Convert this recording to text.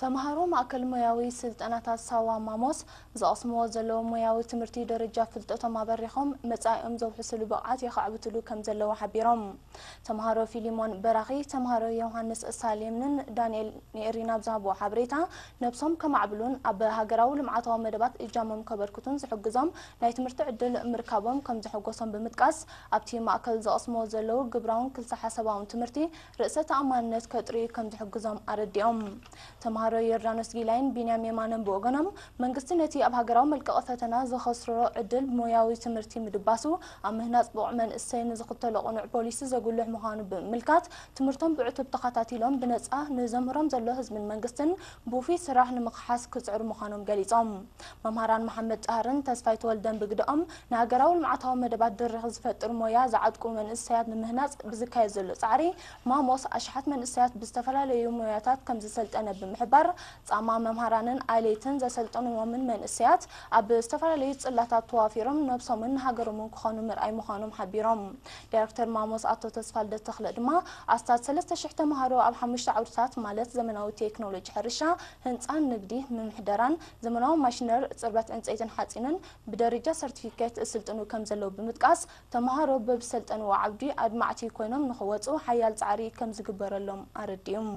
ተምሃሮ ማእከል ሞያዊ ስልጠናታት ሳዋ ማሞስ ዝቐስምዎ ዘለዉ ሞያዊ ትምህርቲ ደረጃ ፍልጠቶም ኣበሪኾም መጻኢኦም ዘውሕስሉ ብቕዓት የኻዕብትሉ ከም ዘለዉ ሓቢሮም። ተምሃሮ ፊሊሞን በራኺ፣ ተምሃሮ ዮሃንስ ሳሌምንን ዳንኤል ኔሪን ኣብ ዝሃብዎ ሓበሬታ፣ ነብሶም ከማዕብሉን ኣብ ሃገራዊ ልምዓታዊ መደባት እጃሞም ከበርክቱን ዝሕግዞም ናይ ትምህርቲ ዕድል ምርካቦም ከም ዘሐጎሶም ብምጥቃስ፣ ኣብቲ ማእከል ዝቐስምዎ ዘለዉ ግብራውን ክልሰ ሓሳባውን ትምህርቲ ርእሰ ተኣማንነት ከጥርዩ ከም ዝሕግዞም ኣረዲኦም። ተምሃሮ ዮርዳኖስ ጊላይን ቢንያም የማነን ብወገኖም፣ መንግስቲ ነቲ ኣብ ሃገራዊ መልቀቒ ፈተና ዝኸስሮ ዕድል ሞያዊ ትምህርቲ ምድባሱ፣ ኣብ ምህናጽ ብቑዕ መንእሰይ ንዝኽተሎ ቅኑዕ ፖሊሲ ዘጉልሕ ምዃኑ ብምምልካት፣ ትምህርቶም ብዕቱብ ተኸታቲሎም ብነጻ ንዘምህሮም ዘሎ ህዝብን መንግስትን ብውፉይ ስራሕ ንምኽሓስ ክጽዕሩ ምዃኖም ገሊጾም። መምሃራን መሓመድ ጣህርን ተስፋይ ተወልደን ብግደኦም፣ ንሃገራዊ ልምዓታዊ መደባት ድርኺ ዝፈጥር ሞያ ዝዓጥቁ መንእሰያት ንምህናጽ ብዝካየድ ዘሎ ጻዕሪ፣ ማሞስ ኣሽሓት መንእሰያት ብዝተፈላለዩ ሞያታት ከም ዝሰልጠነ ብምሕባር፣ ጻማ መምሃራንን ኣለይትን ዘሰልጠንዎምን መንእሰያት ኣብ ዝተፈላለዩ ጽላታት ተዋፊሮም ነብሶምን ሃገሮምን ክኾኑ ምርኣይ ምዃኖም ሓቢሮም። ዳይሬክተር ማሞስ ኣቶ ተስፋልደት ተኽለ ድማ፣ ኣስታት ሰለስተ ሽሕ ተምሃሮ ኣብ ሓሙሽተ ዓውድታት፣ ማለት ዘመናዊ ቴክኖሎጂ ሕርሻ፣ ህንጻን ንግዲ፣ ምምሕደራን፣ ዘመናዊ ማሽነር፣ ጽርበት ዕንጸይትን ሓጺንን ብደረጃ ሰርቲፊኬት እስልጥኑ ከም ዘለዉ ብምጥቃስ፣ ተምሃሮ በብሰልጠንዎ ዓውዲ ኣድማዕቲ ኮይኖም ንኽወጹ ሓያል ጻዕሪ ከም ዝግበረሎም ኣረዲኦም።